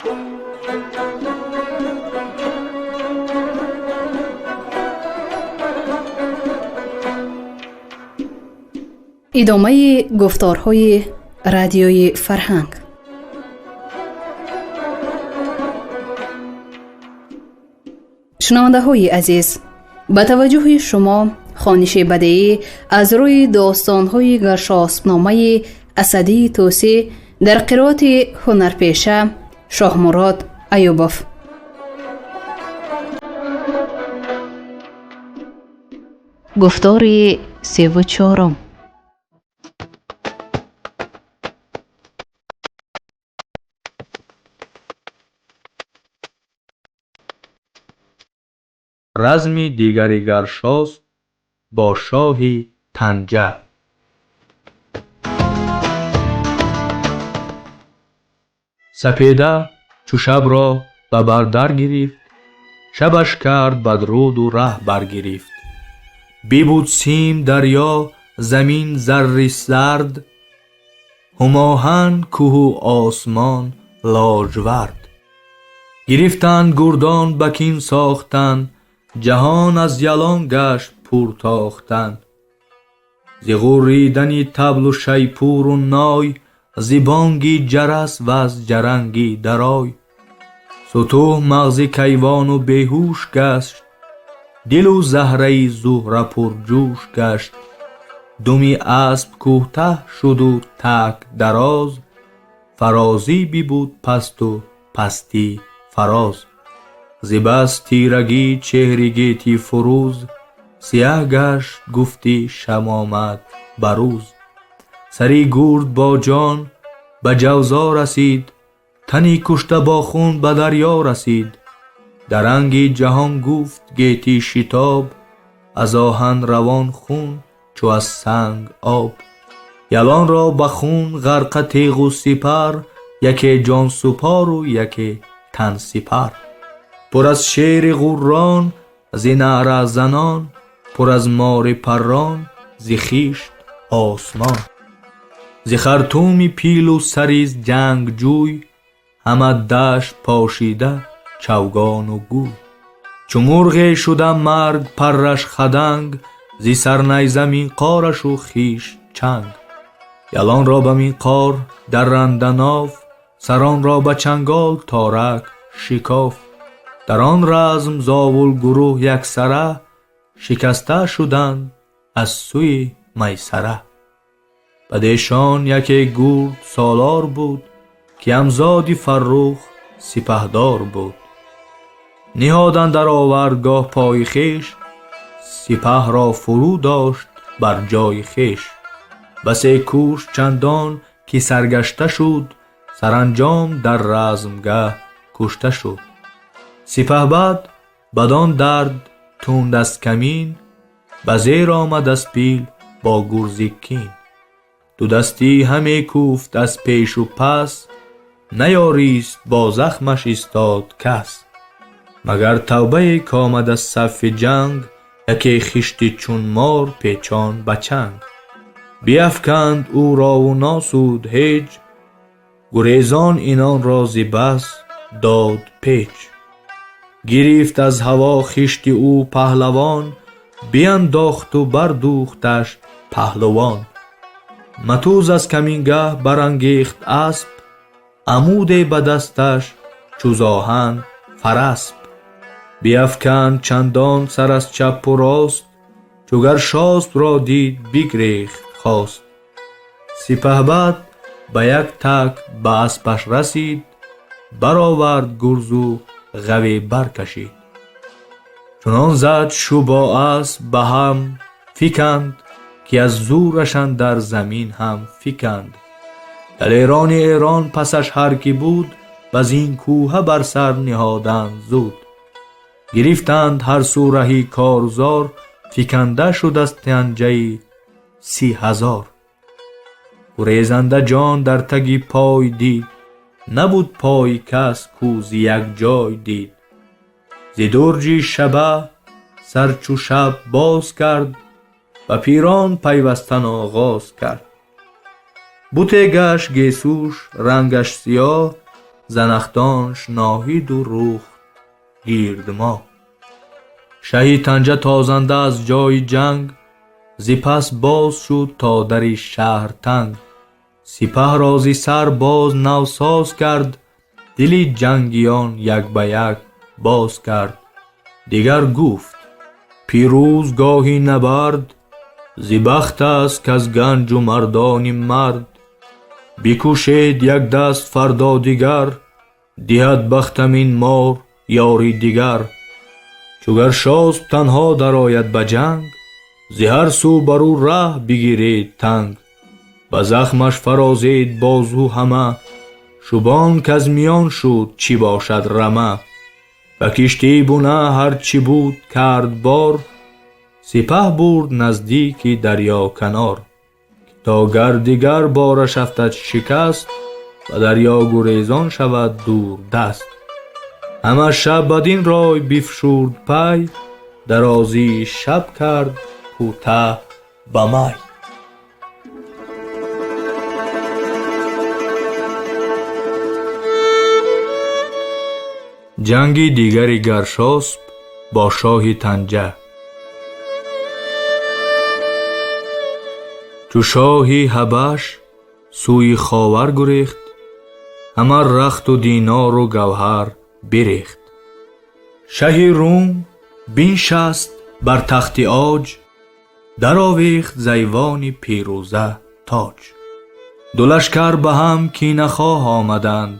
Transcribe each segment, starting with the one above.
Идомаи гуфторҳои радиои Фарҳанг. Шунавандаҳои азиз, ба таваҷҷӯҳи шумо хониши бадеӣ аз рӯи достонҳои Гаршоспномаи Асадии Тӯсӣ дар қироати ҳунарпеша Шоҳмурод Аюбов. Гуфтори 34-ум. Разми дигари Гаршосп бо шоҳи Танҷа. Сапеда чу шабро ба бар дар гирифт, шабаш кард бадруду раҳ баргирифт. Бибуд сим дарё, замин зарри зард, ҳумоҳан кӯҳу осмон лоҷвард. Гирифтанд гурдон, ба кин сохтанд, ҷаҳон аз ялон гашт пур тохтан. Зи ғурридани таблу шайпуру ной, зи бонги ҷарас ваз ҷаранги дарой. Сутӯҳ мағзи кайвону беҳуш гашт, дилу заҳраи Зуҳра пурҷӯш гашт. Думи асп кӯтаҳ шуду так дароз, фарозӣ бибуд пасту пастӣ фароз. Зи бас тирагӣ чеҳри гети фурӯз, сияҳ гашт, гуфтӣ шам омад ба рӯз. Сари гурд бо ҷон ба ҷавзо расид, тани кушта бо хун ба дарё расид. Даранги ҷаҳон гуфт гети шитоб, аз оҳан равон хун чу аз санг об. Ялонро ба хун ғарқа теғу сипар, яке ҷонсупору яке тансипар. Пур аз шери ғуррон зи наъра занон, пур аз мори паррон зи хишт осмон. Зи хартуми пилу сари ҷангҷӯй, ҳама дашт пошида чавгону гӯй. Чу мурғе шуда марг парраш хаданг, зи сарнайза минқорашу хишт чанг. Ялонро ба минқор дарранда ноф, саронро ба чангол торак шикоф. Дар он разм зовул гурӯҳ яксара, шикаста шуданд аз сӯи майсара. Бадешон яке гурд солор буд, ки ҳамзоди Фаррух сипаҳдор буд. Ниҳоданд дар овардгоҳ пои хеш, сипаҳро фурӯ дошт бар ҷои хеш. Басе кӯш чандон ки саргашта шуд, саранҷом дар размгаҳ кушта шуд. Сипаҳбад бадон дард тунд аз камин, ба зер омад аз пил бо гурзи кин. Дудастӣ ҳаме кӯфт аз пешу пас, наёрист бо захмаш истод кас. Магар тавбае комад аз сафи ҷанг, яке хишти чун мор печон ба чанг. Биафканд ӯрову носуд ҳеҷ, гурезон инонро зи бас дод печ. Гирифт аз ҳаво хишти ӯ паҳлавон, биандохту бардӯхташ паҳлувон. Матӯз аз камингаҳ барангехт асп, амуде ба дасташ чу зоҳан фарасп. Биафканд чандон сар аз чапу рост, чу Гаршоспро дид бигрехт хост. Сипаҳбад ба як так ба аспаш расид, баровард гурзу ғаве баркашид. Чунон зад шу бо асп ба ҳам фиканд, ки аз зӯраш андар замин ҳам фиканд. Далерони Эрон пасаш ҳар ки буд, ба зин кӯҳа бар сар ниҳоданд зуд. Гирифтанд ҳар сӯ раҳи корзор, фиканда шуд аз танҷаи 30,000. Гурезанда ҷон дар таги пой дид, набуд пои кас кӯ зи як ҷой дид. Зи дурҷи шаба сар чу шаб боз кард, ба пирон пайвастан оғоз кард. Буте гашт гесӯш рангаш сиёҳ, Занахдонш ноҳиду рухт гирд моҳ. Шаҳи Танҷа тозанда аз ҷойи ҷанг, зи пас боз шуд то дари шаҳр танг. Сипаҳро зи сар боз навсоз кард, дили ҷангиён як ба як боз кард. Дигар гуфт: пирӯз гоҳи набард, зи бахт аст каз ганҷу мардони мард. Бикӯшед як даст фардо дигар, диҳад бахтам ин мор ёри дигар. Чу Гаршосп танҳо дарояд ба ҷанг, зи ҳар сӯ бар ӯ раҳ бигиред танг. Ба захмаш фарозед бозу ҳама, шубон каз миён шуд чӣ бошад рама. Ба киштӣ буна ҳар чӣ буд кард бор, сипаҳ бурд наздики дарёканор. То гар дигар бораш афтад шикаст, ба дарё гурезон шавад дурдаст. Ҳама шаб бадин рой бифшурд пай, дарозии шаб кард кӯтаҳ ба май. Ҷанги дигари Гаршосп бо шоҳи Танҷа. Чу шоҳи Ҳабаш сӯи Ховар гурехт, ҳама рахту динору гавҳар бирехт. Шаҳи Рум биншаст бар тахти оҷ, даровехт зайвони пирӯза тоҷ. Ду лашкар ба ҳам кинахоҳ омаданд,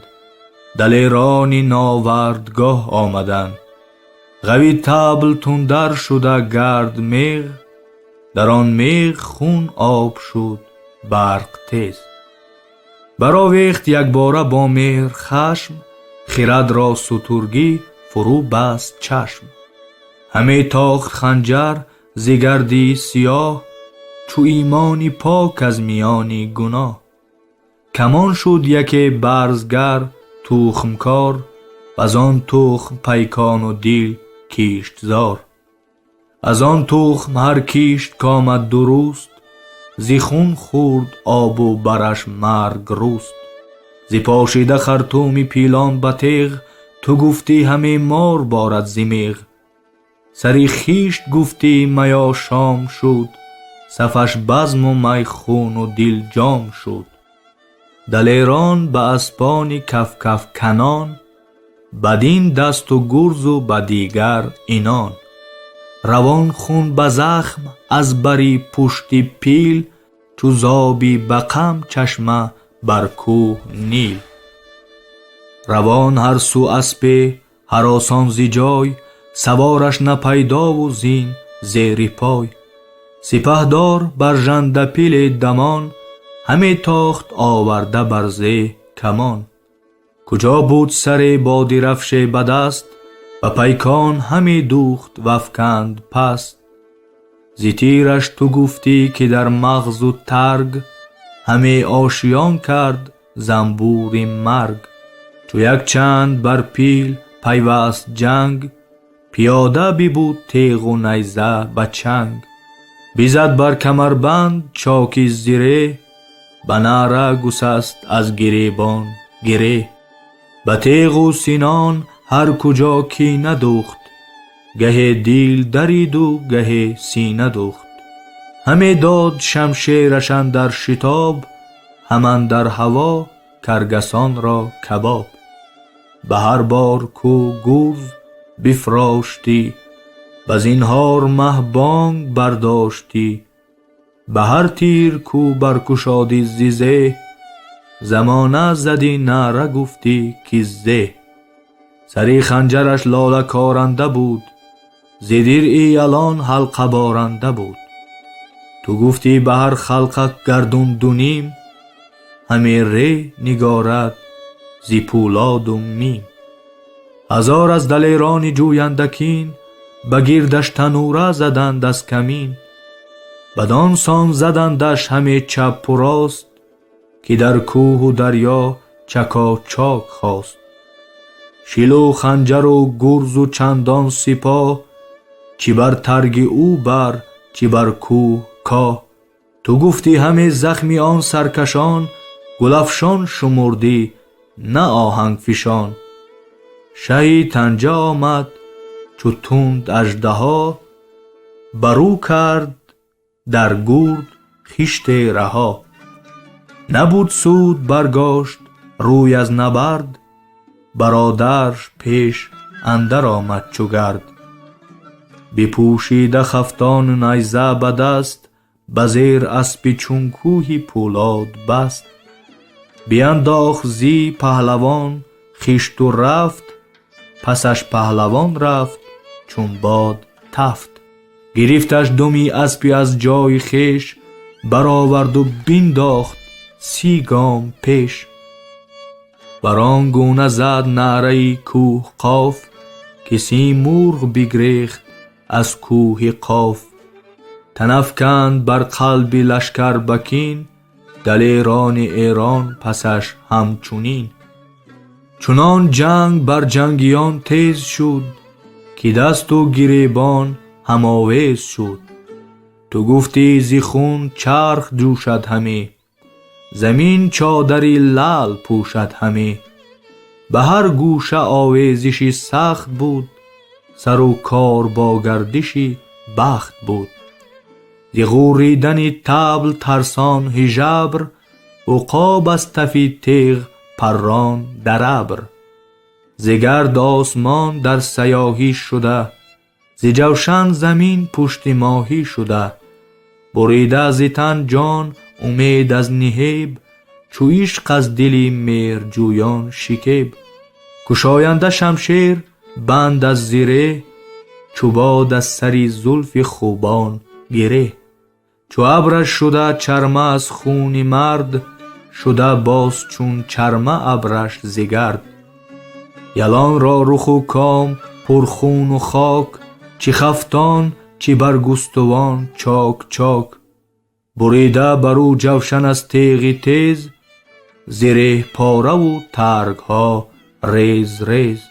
далерони новардгоҳ омаданд. Ғави табл тундар шуда гард меғ, дар он меғ хун об шуд барқ тез. Баровехт якбора бо меҳр хашм, хирадро сутургӣ фурӯ баст чашм. Ҳаме тохт ханҷар зи гарди сиёҳ, чу имони пок аз миёни гуноҳ. Камон шуд яке барзгар тухмкор, ваз он тухм пайкону дил киштзор. Аз он тухм ҳар кишт комад дуруст, зи хун хӯрд обу бараш марг рӯст. Зи пошида хартуми пилон ба теғ, ту гуфтӣ ҳаме мор борад зи меғ. Сари хишт гуфтӣ майошом шуд, сафаш базму май хуну дил ҷом шуд. Далерон ба аспони кафкаф канон, бадин дасту гурзу ба дигар инон. Равон хун ба захм аз бари пушти пил, чу зоби ба қам чашма бар кӯҳ Нил. Равон ҳар сӯ аспе ҳаросон зи ҷой, савораш напайдову зин зери пой. Сипаҳдор бар жандапиле дамон, ҳаме тохт оварда бар зеҳ камон. Куҷо буд саре бо дирафше ба даст, ба пайкон ҳаме духт вафканд паст. Зи тираш ту гуфтӣ ки дар мағзу тарг, ҳаме ошиён кард занбури марг. Чу якчанд бар пил пайваст ҷанг, пиёда бибуд теғу найза ба чанг. Бизад бар камарбанд чоки зиреҳ, ба наъра гусаст аз гиребон гиреҳ. Ба теғу синон ҳар куҷо кина духт, гаҳе дил дариду гаҳе сина духт. Ҳаме дод шамшераш андар шитоб, ҳам андар ҳаво каргасонро кабоб. Ба ҳар бор кӯ гурз бифроштӣ, ба зинҳор маҳ бонг бардоштӣ. Ба ҳар тир кӯ баркушодӣ зи зеҳ, замона задӣ наъра гуфтӣ ки зеҳ. Сари ханҷараш лола коранда буд, зи диръи ялон ҳалқа боранда буд. Ту гуфтӣ ба ҳар халқа гардун дуним, ҳаме ре нигорад зи пӯлоду мим. Ҳазор аз далерони ҷӯянда кин, ба гирдаш танӯра заданд аз камин. Бадон сон задандаш ҳаме чаппу рост, ки дар кӯҳу дарё чакочок хост. Шилу ханҷару гурзу чандон сипоҳ, чӣ бар тарги ӯ бар, чӣ бар кӯҳ коҳ. Ту гуфтӣ ҳаме захми он саркашон, гулафшон шумурдӣ на оҳангфишон. Шаҳи Танҷа омад чу тунд аждаҳо, барӯ кард дар гурд хиште раҳо. Набуд суд баргошт рӯй аз набард, бародарш пеш андар омад чу гард. Бипӯшида хафтону найза ба даст, ба зер аспи чун кӯҳи пӯлод баст. Биандохт зи паҳлавон хишту рафт, пасаш паҳлавон рафт чун бод тафт. Гирифташ думи аспи аз ҷои хеш, бароварду биндохт 30 гом пеш. Бар он гуна зад наъраи кӯҳ Қоф, ки Симурғ бигрехт аз кӯҳи Қоф. Тан афканд бар қалби лашкар ба кин, далерони Эрон пасаш ҳамчунин. Чунон ҷанг бар ҷангиён тез шуд, ки дасту гиребон ҳамовез шуд. Ту гуфтӣ зи хун чарх ҷӯшад ҳаме, замин чодари лаъл пӯшад ҳаме. Ба ҳар гӯша овезиши сахт буд, сару кор бо гардиши бахт буд. Зи ғӯридани табл тарсон ҳижабр, уқоб аз тафи теғ паррон дар абр. Зи гард осмон дар саёҳӣ шуда, зи ҷавшан замин пушти моҳӣ шуда. Бурида зи тан ҷон умед аз ниҳеб, чу ишқ аз дили меҳрҷӯён шикеб. Кушоянда шамшер банд аз зиреҳ, чу бод аз сари зулфи хубон гиреҳ. Чу абраш шуда чарма аз хуни мард, шуда боз чун чарма абраш зи гард. Ялонро руху ком пурхуну хок, чи хафтон чи баргустувон чок чок. Бурида бар ӯ ҷавшан аз теғи тез, зиреҳ пораву таргҳо рез рез.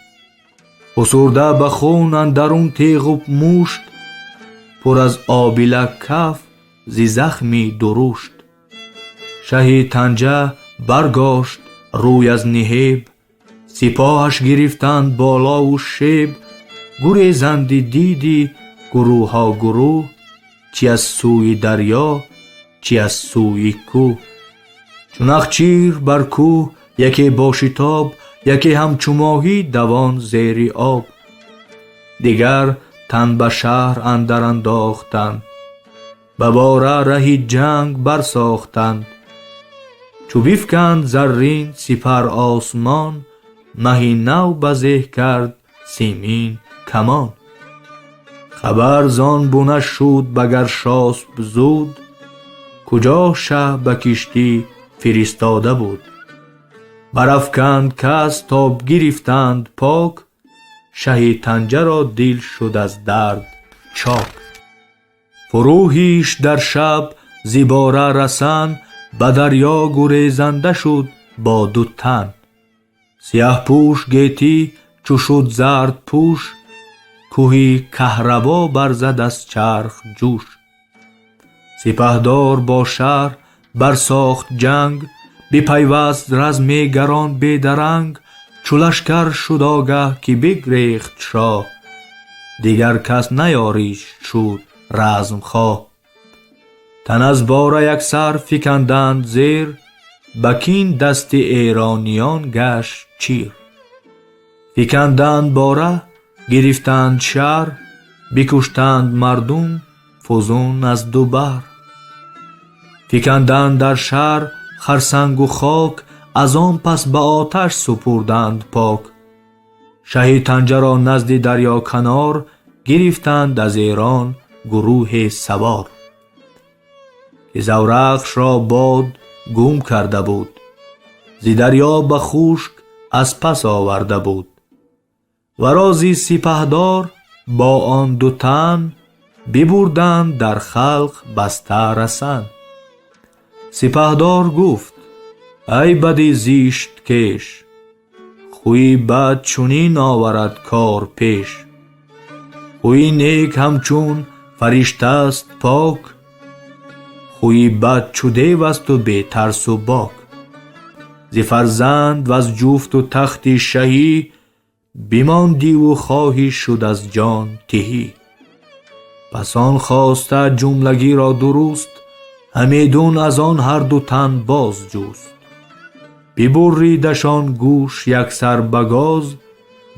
Фусурда ба хун андарун теғу мушт, пур аз обила каф зи захми дурушт. Шаҳи Танҷа баргошт рӯй аз ниҳеб, сипоҳаш гирифтанд болову шеб. Гурезанди диди гурӯҳо гурӯҳ, чи аз сӯи дарё, чи аз сӯи кӯҳ. Чу нахчир бар кӯҳ яке бо шитоб, яке ҳамчу моҳӣ давон зери об. Дигар тан ба шаҳр андар андохтанд, ба бора раҳи ҷанг барсохтанд. Чу бифканд заррин сипар осмон, маҳи нав ба зеҳ кард симин камон. Хабар зон буна шуд ба Гаршосп зуд, куҷо шаҳ ба киштӣ фиристода буд. Барафканд кас то гирифтанд пок, шаҳи Танҷаро дил шуд аз дард чок. Фурӯ ҳишт дар шаб зи бора расан, ба дарё гурезанда шуд бо ду тан. Сиёҳпӯш гетӣ чу шуд зардпӯш, кӯҳи каҳрабо барзад аз чарх ҷӯш. Сипаҳдор бо шаҳр барсохт ҷанг, бипайваст размегарон бедаранг. Чу лашкар шуд огаҳ ки бигрехт шоҳ, дигар кас наёришт шуд размхоҳ. Тан аз бора яксар фиканданд зер, ба кин дасти эрониён гашт чир. Фиканданд бора, гирифтанд шаҳр, бикуштанд мардум фузун аз ду баҳр. Фиканданд дар шаҳр харсангу хок, аз он пас ба оташ супурданд пок. Шаҳи Танҷаро назди дарё канор гирифтанд аз Эрон гурӯҳе савор, ки заврақшро бод гум карда буд, зи дарё ба хушк аз пас оварда буд. Варози сипаҳдор бо он ду тан бибурданд дар халқ баста расан. Сипаҳдор гуфт: ай бади зишт кеш, хӯи бад чунин оварад кор пеш. Хӯи нек ҳамчун фариштааст пок, хӯи бад чу дев асту бетарсу бок. Зи фарзанд ваз ҷуфту тахти шаҳӣ, бимондиву хоҳӣ шуд аз ҷон тиҳӣ. Пас он хоста ҷумлагиро дуруст, ҳамедун аз он ҳар ду тан боз ҷуст. Бибурридашон гӯш яксар ба гоз,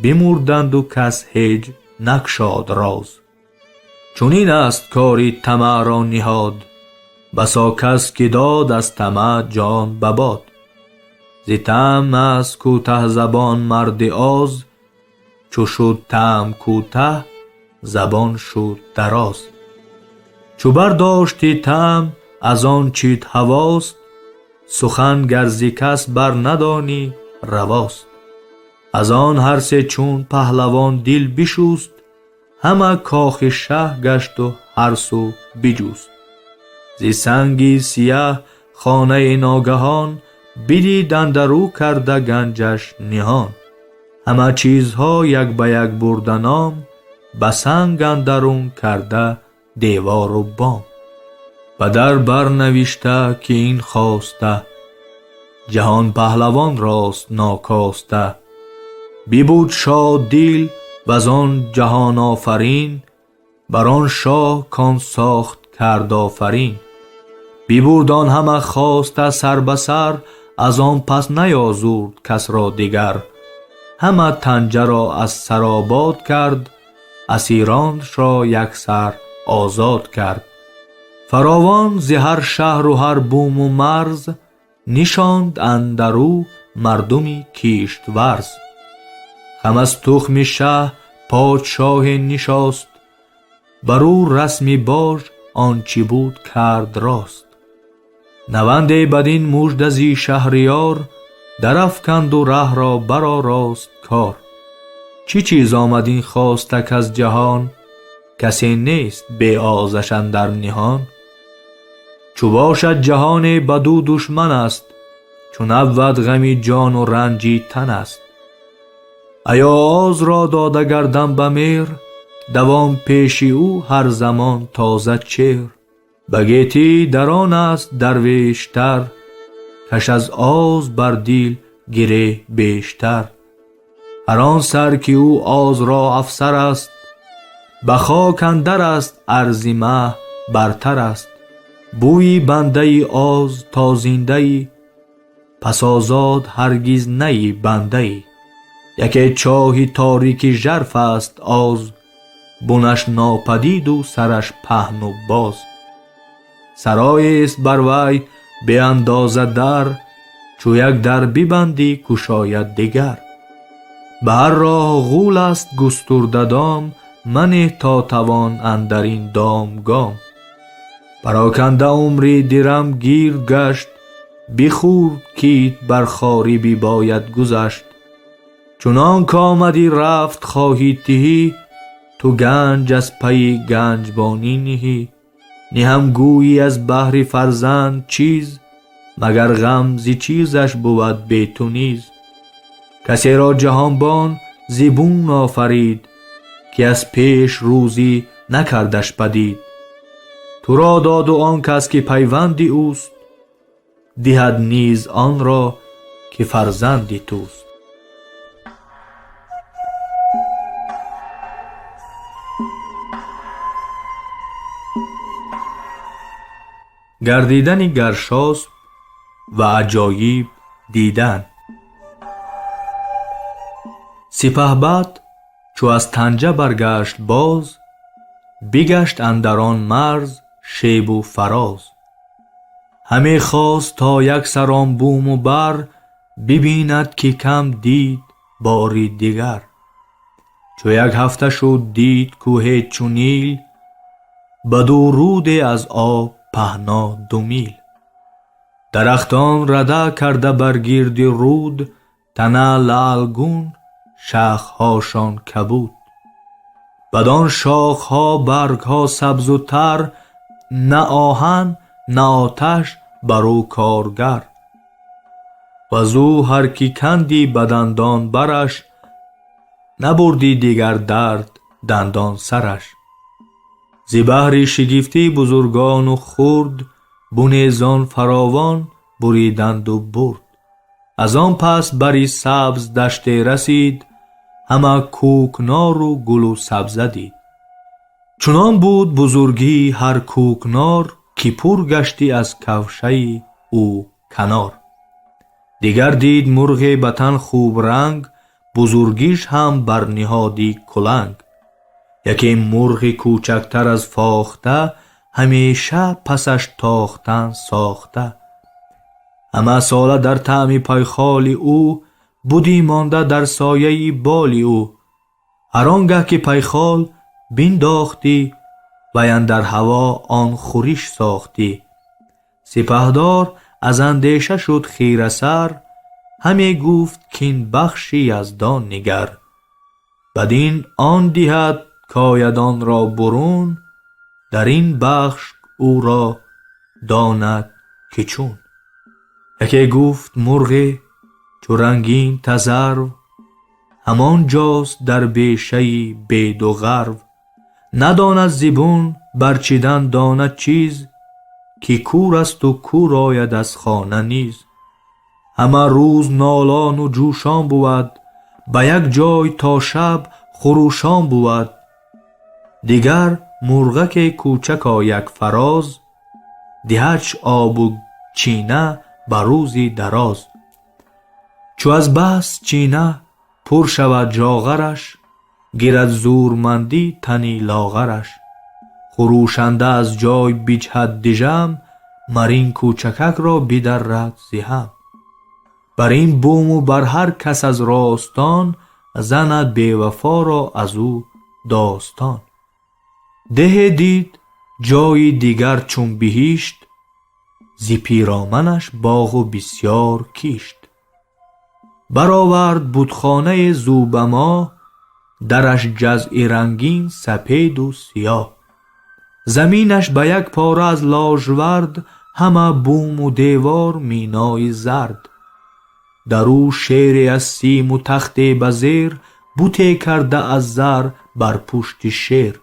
бимурданду кас ҳеҷ накшод роз. Чунин аст кори тамаъро ниҳод, басо кас ки дод аз тамаъ ҷон ба бод. Зи тамъ аст кӯтаҳзабон марди оз, чу шуд тамъ кӯтаҳ, забон шуд дароз. Чу бардошти тамъ аз он чит ҳавост, сухан гар зи кас бар надонӣ равост. Аз он ҳар се чун паҳлавон дил бишуст, ҳама кохи шаҳ гашту ҳар сӯ биҷуст. Зи санги сияҳ хонаи ногаҳон, бидид андарӯ карда ганҷаш ниҳон. Ҳама чизҳо як ба як бурда ном, ба санг андарун карда девору бом. Ба дар барнавишта ки ин хоста, ҷаҳон паҳлавон рост нокоста. Бибуд шоддил ваз он ҷаҳонофарин, бар он шоҳ кон сохт кард офарин. Бибурд он ҳама хоста сар ба сар, аз он пас наёзурд касро дигар. Ҳама танҷаро аз саробод кард, асироншро яксар озод кард. Фаровон зи ҳар шаҳру ҳар буму марз, нишонд андарӯ мардуми киштварз. Хам аз тухми шаҳ подшоҳе нишост, бар ӯ расми бож он чӣ буд кард рост. Наванде бадин мужда зи шаҳриёр, дарафканду раҳро баророст кор. Чӣ чиз омад ин хостак аз ҷаҳон, касе нест беозаш андар ниҳон? Чу бошад ҷаҳоне баду душман аст, чу набвад ғами ҷону ранҷи тан аст. Аё озро дода гардам ба меҳр, давон пеши ӯ ҳар замон тоза чеҳр. Ба гетӣ дар он аст дарвештар, каш аз оз бар дил гиреҳ бештар. Ҳар он сар ки ӯ озро афсар аст, ба хок андар аст арзи маҳ бартар аст. Бӯи бандаи оз то зиндаӣ, пас озод ҳаргиз наӣ бандаӣ. Яке чоҳи торики жарф аст оз, бунаш нопадиду сараш паҳну боз. Сароест бар вай беандоза дар, чу як дар бибандӣ кушояд дигар. Ба ҳар роҳ ғул аст густурда дом, манеҳ то тавон андар ин дом гом. Пароканда умри дирам гирд гашт, бихӯрд кит бар хорӣ бибояд гузашт. Чунон к омадӣ рафт хоҳӣ тиҳӣ, ту ганҷ аз пайи ганҷбонӣ ниҳӣ. Ниҳам гӯйӣ аз баҳри фарзанд чиз, магар ғам зи чизаш бувад бе ту низ. Касеро ҷаҳонбон зи бун офарид, ки аз пеш рӯзӣ накардаш падид. Туро доду он кас ки пайванди ӯст, диҳад низ онро ки фарзанди туст. Гардидани Гаршосп ва аҷоиб дидан. Сипаҳбад чу аз Танҷа баргашт боз, бигашт андар он марз шебу фароз. Ҳаме хост то як сар он буму бар, бибинад ки кам дид бори дигар. Чу як ҳафта шуд дид кӯҳе чу Нил, баду руде аз об паҳно 2 мил. Дарахтон рада карда бар гирди руд, тана лаългун, шахҳошон кабуд. Бадон шохҳо баргҳо сабзу тар, на оҳан на оташ бар ӯ коргар. Вазу ҳар ки канди ба дандон бараш, набурди дигар дард дандон сараш. Зи баҳри шигифтӣ бузургону хурд, бунезон фаровон буриданду бурд. Аз он пас бари сабз даште расид, ҳама кӯкнору гулу сабза дид. Чунон буд бузургии ҳар кӯкнор, ки пур гаштӣ аз кавшаи ӯ канор. Дигар дид мурғе ба тан хубранг, бузургиш ҳам бар ниҳоди куланг. Яке мурғи кӯчактар аз фохта, ҳамеша пасаш тохтан сохта. Ҳама сола дар таъми пайхоли ӯ, будӣ монда дар сояи боли ӯ. Ҳар он гаҳ ки пайхол биндохтӣ, вай андар ҳаво он хӯриш сохтӣ. Сипаҳдор аз андеша шуд хирасар, ҳаме гуфт кин бахши Яздон нигар. Бадин он диҳад кояд онро бурун, дар ин бахш ӯро донад ки чун. Яке гуфт мурғе чу рангин тазарв, ҳамон ҷост дар бешаи беду ғарв. Надонад зибун барчидан донад чиз, ки кӯр асту кӯр ояд аз хона низ. Ҳама рӯз нолону ҷӯшон бувад, ба як ҷой то шаб хурӯшон бувад. Дигар мурғаке кӯчак ояк фароз, диҳадш обу чина ба рӯзи дароз. Чу аз бас чина пур шавад ҷоғараш, гирад зӯрмандӣ тани лоғараш. Хурӯшанда аз ҷой биҷҳад дижам, мар ин кӯчакакро бидаррад зи ҳам. Бар ин буму бар ҳар кас аз ростон, занад бевафоро аз ӯ достон. Деҳе дид ҷойи дигар чун биҳишт, зи пироманаш боғу бисьёр кишт. Баровард будхонае зӯбамо, дараш ҷазъи рангин сапеду сиёҳ. Заминаш ба як пора аз ложвард, ҳама буму девор минои зард. Дар ӯ шере аз симу тахте ба зер, буте карда аз зар бар пушти шер.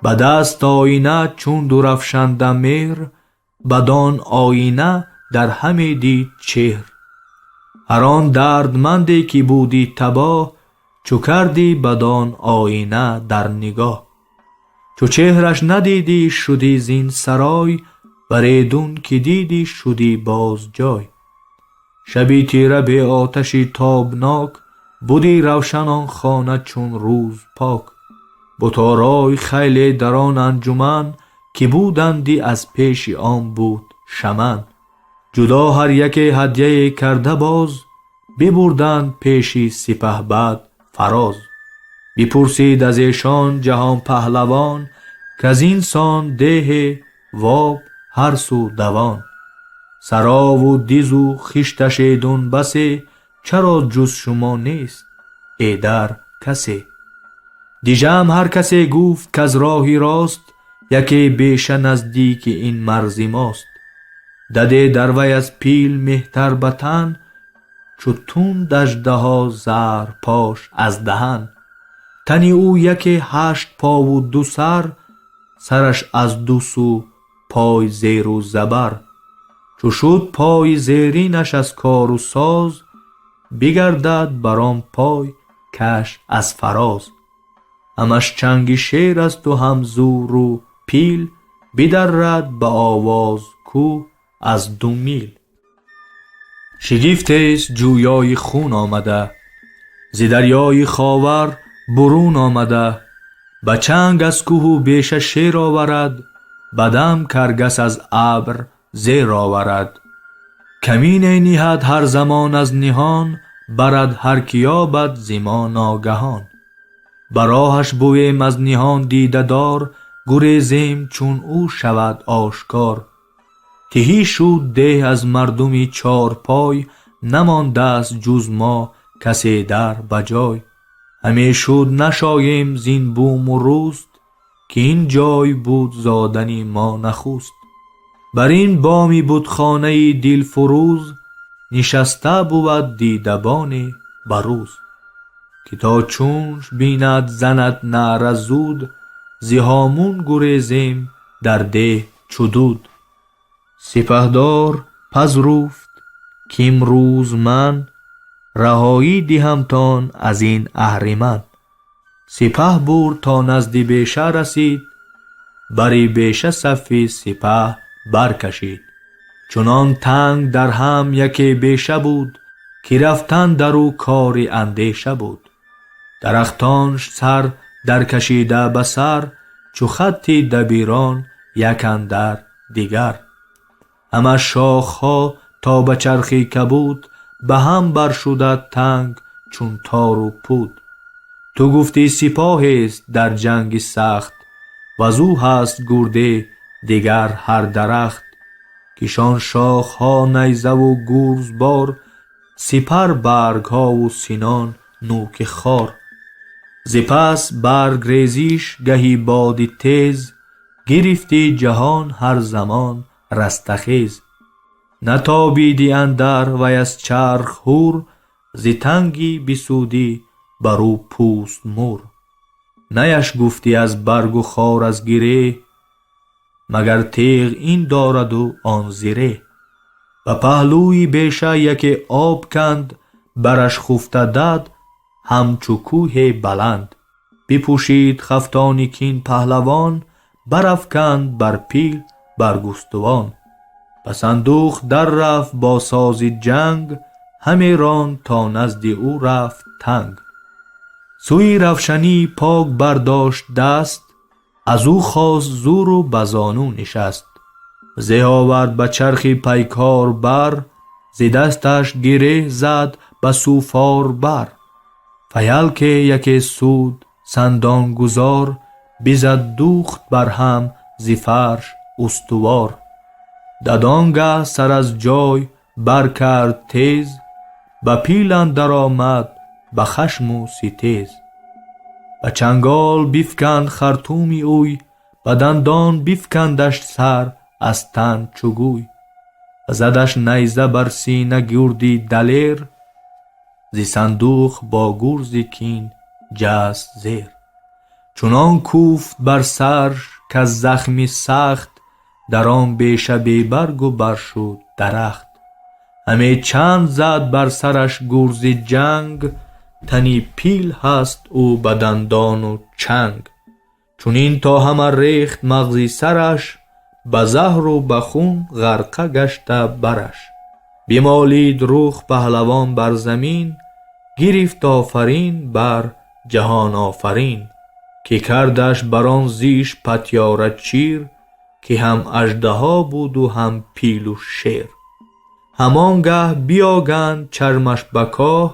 Ба даст оина чун дурафшанда меҳр, бадон оина дар ҳаме дид чеҳр. Ҳар он дардманде ки будӣ табоҳ, чу кардӣ бадон оина дар нигоҳ. Чу чеҳраш надидӣ шудӣ зин сарой, варедун ки дидӣ шудӣ боз ҷой. Шаби тира бе оташи тобнок, будӣ равшан он хона чун рӯз пок. Буторои хеле дар он анҷуман, ки буданди аз пеши он буд шаман. Ҷудо ҳар яке ҳадяе карда боз, бибурданд пеши сипаҳбад фароз. Бипурсид аз эшон ҷаҳонпаҳлавон, каз ин сон деҳе воб ҳар су давон. Сарову дизу хишташ эдун басе, чаро ҷуз шумо нест эдар касе? Дижам ҳар касе гуфт каз роҳи рост, яке беша наздики ин марзи мост. Даде дар вай аз пил меҳтар ба тан, чу тунд аждаҳо заҳрпош аз даҳан. Тани ӯ яке ҳашт пову ду сар, сараш аз ду сӯ пой зеру забар. Чу шуд пои зеринаш аз кору соз, бигардад бар он пой каш аз фароз. Ҳамаш чанги шер асту ҳам зӯру пил, бидаррад ба овоз кӯҳ аз ду мил. Шигифтест ҷӯёи хун омада, зи дарёи Ховар бурун омада. Ба чанг аз кӯҳу беша шер оварад, ба дам каргас аз абр зер оварад. Камине ниҳад ҳар замон аз ниҳон, барад ҳар ки ёбад зи мо ногаҳон. Ба роҳаш бувем аз ниҳон дидадор, гурезем чун ӯ шавад ошкор. Тиҳӣ шуд деҳ аз мардуми чорпой, намондааст ҷуз мо касе дар ба ҷой. Ҳаме шуд нашоем зин буму руст, ки ин ҷой буд зодани мо нахуст. Бар ин боми будхонаи дилфурӯз, нишаста бувад дидабоне ба рӯз. Ки то чунш бинад занад наъра зуд, зи ҳомун гурезем дар деҳ чу дуд. Сипаҳдор пазруфт Кимрӯз ман раҳоӣ диҳамтон аз ин аҳриман. Сипаҳ бурд то назди беша расид, бари беша сафи сипаҳ баркашид. Чунон танг дар ҳам яке беша буд, ки рафтан дар ӯ кори андеша буд. Дарахтонш сар даркашида ба сар, чу хатти дабирон як андар дигар. Ҳама шохҳо то ба чархи кабуд, ба ҳам баршуда танг чун тору пуд. Ту гуфтӣ сипоҳест дар ҷанги сахт, вазӯ ҳаст гурде дигар ҳар дарахт. Кишон шохҳо найзаву гурзбор, сипар баргҳову синон нӯки хор. Зи пас баргрезиш гаҳи боди тез, гирифтӣ ҷаҳон ҳар замон растахез. Натобидӣ андар вай аз чарх ҳур, зи тангӣ бисудӣ бар ӯ пӯст мур. Наяш гуфтӣ аз баргу хор аз гиреҳ, магар теғ ин дораду он зиреҳ. Ба паҳлӯи беша яке об канд, бараш хуфта дад ҳамчу кӯҳе баланд. Бипӯшид хафтони кин паҳлавон, барафканд бар пил баргустувон. Ба сандуқ дар рафт бо сози ҷанг, ҳаме ронд то назди ӯ рафт танг. Сӯи равшании пок бардошт даст, аз ӯ хост зӯру ба зону нишаст. Зе овард ба чархи пайкор бар, зи дасташ гиреҳ зад ба суфор бар. Фаялке яке суд сандонгузор, бизад духт бар ҳам зи фарш устувор. Дадонгаҳ сар аз ҷой баркард тез, ба пил андар омад ба хашму ситез. Ба чангол бифканд хартуми ӯй, ба дандон бифкандаш сар аз тан чу гӯй. Задаш найза бар сина гурди далер, зи сандуқ бо гурзи кин ҷаст зер. Чунон кӯфт бар сарш каз захми сахт, дар он беша бебаргу бар шуд дарахт. Ҳаме чанд зад бар сараш гурзи ҷанг, тани пил ҳаст ӯ ба дандону чанг. Чунин то ҳама рехт мағзи сараш, ба заҳру ба хун ғарқа гашта бараш. Бимолид рух паҳлавон бар замин, гирифт офарин бар ҷаҳонофарин, ки кардаш бар он зиш патёра чир, ки ҳам аждаҳо буду ҳам пилу шер. Ҳамон гаҳ биёганд чармаш ба коҳ,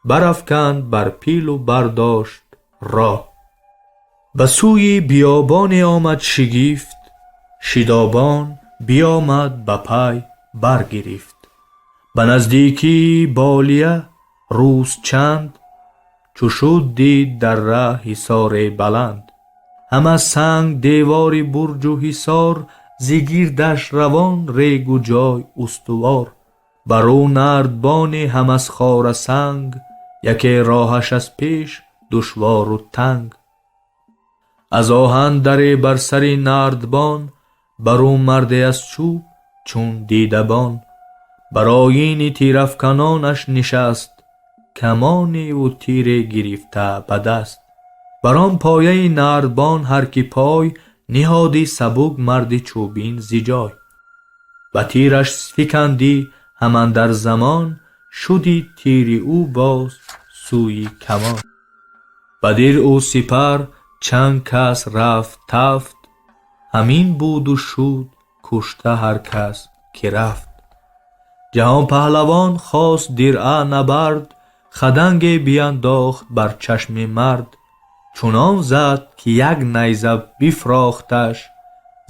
барафканд бар пилу бардошт роҳ. Ба сӯи биёбоне омад шигифт, шидобон биёмад ба пай баргирифт. Ба наздикии болия рӯз чанд, чу шуд дид дар раҳ ҳисоре баланд. Ҳама санг девори бурҷу ҳисор, зи гирдаш равон регу ҷой устувор. Бар ӯ нардбоне ҳам аз хора санг, яке роҳаш аз пеш душвору танг. Аз оҳан даре бар сари нардбон, бар ӯ марде аз чӯб чун дидабон. Бар оини тирафканонаш нишаст, камоневу тире гирифта ба даст. Бар он пояи нардбон ҳар ки пой ниҳоди сабук марди чӯбин зи ҷой. Ба тираш фикандӣ ҳам андар замон, шуди тири ӯ боз сӯи камон. Ба диръу сипар чанд кас рафт тафт, ҳамин буду шуд кушта ҳар кас ки рафт. Ҷаҳонпаҳлавон хост диръа набард, хаданге биандохт бар чашми мард. Чунон зад ки як найза бифрохташ,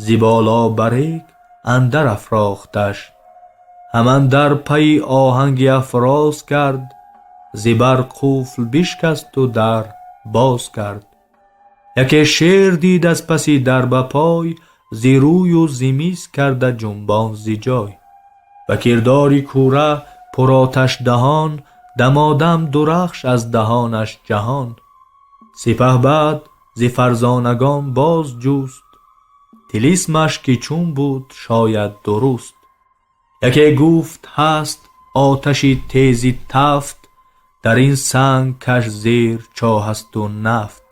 зи боло ба рег андар афрохташ. Ҳам андар пайи оҳанги афроз кард, зи бар қуфл бишкасту дар боз кард. Яке шер дид аз паси дар ба пой, зи рӯю зи миз карда ҷунбон зи ҷой. Ба кирдори кӯра пуроташ даҳон, дамодам дурахш аз даҳонаш ҷаҳон. Сипаҳбад зи фарзонагон боз ҷуст, тилисмаш ки чун буд шояд дуруст. Яке гуфт ҳаст оташи тези тафт, дар ин санг каш зер чоҳ асту нафт.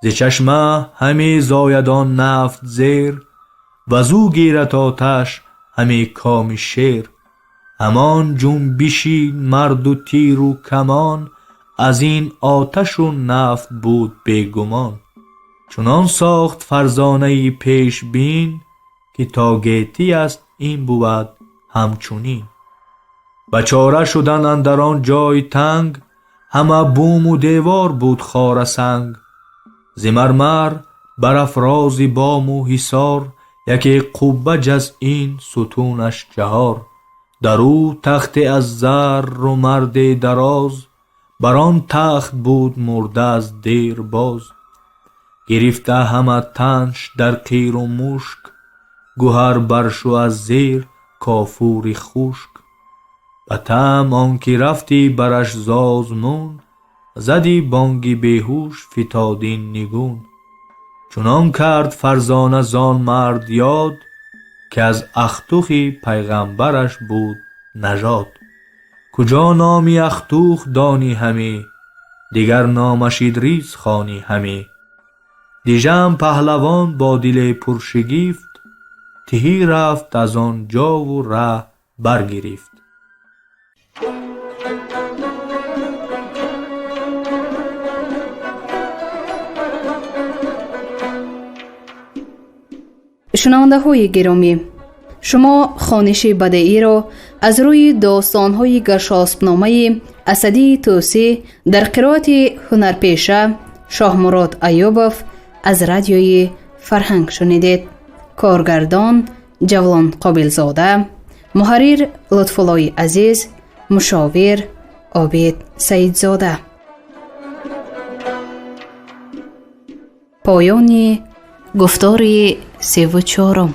Зи чашма ҳаме зояд он нафт зер, вазу гирад оташ ҳаме коми шер. Ҳамон ҷунбиши марду тиру камон, аз ин оташу нафт буд бегумон. Чунон сохт фарзонаи пешбин, ки то гетӣ аст ин бувад ҳамчунин. Ба чора шудан андар он ҷой танг, ҳама буму девор буд хорасанг. Зи мармар бар афрози бому ҳисор, яке қубба ҷаз ин сутунаш чаҳор. Дар ӯ тахте аз зарру марде дароз, бар он тахт буд мурда аз дер боз. Гирифта ҳама танш дар қиру мушк, гуҳар баршу аз зер кофури хушк. Ба таъм он ки рафтӣ бараш зозмун, зади бонги беҳуш фитодин нигун. Чунон кард фарзона зон мард ёд, ки аз ахтухи пайғамбараш буд нажод. Куҷо номи ахтух донӣ ҳаме, дигар номаш Идрис хонӣ ҳаме. Дижам паҳлавон бо диле пуршигифт, тиҳӣ рафт аз он ҷову раҳ баргирифт. Шунавандаҳои гиромӣ, шумо хониши бадеиро аз рӯи достонҳои Гаршоспномаи Асадии Тӯсӣ дар қироати ҳунарпеша Шоҳмурод Аюбов аз Радиои Фарҳанг шунидед. Коргардон Ҷавлон Қобилзода, муҳаррир Лутфуллои Азиз, мушовир Обид Саидзода. Поёни гуфтори 34-ум.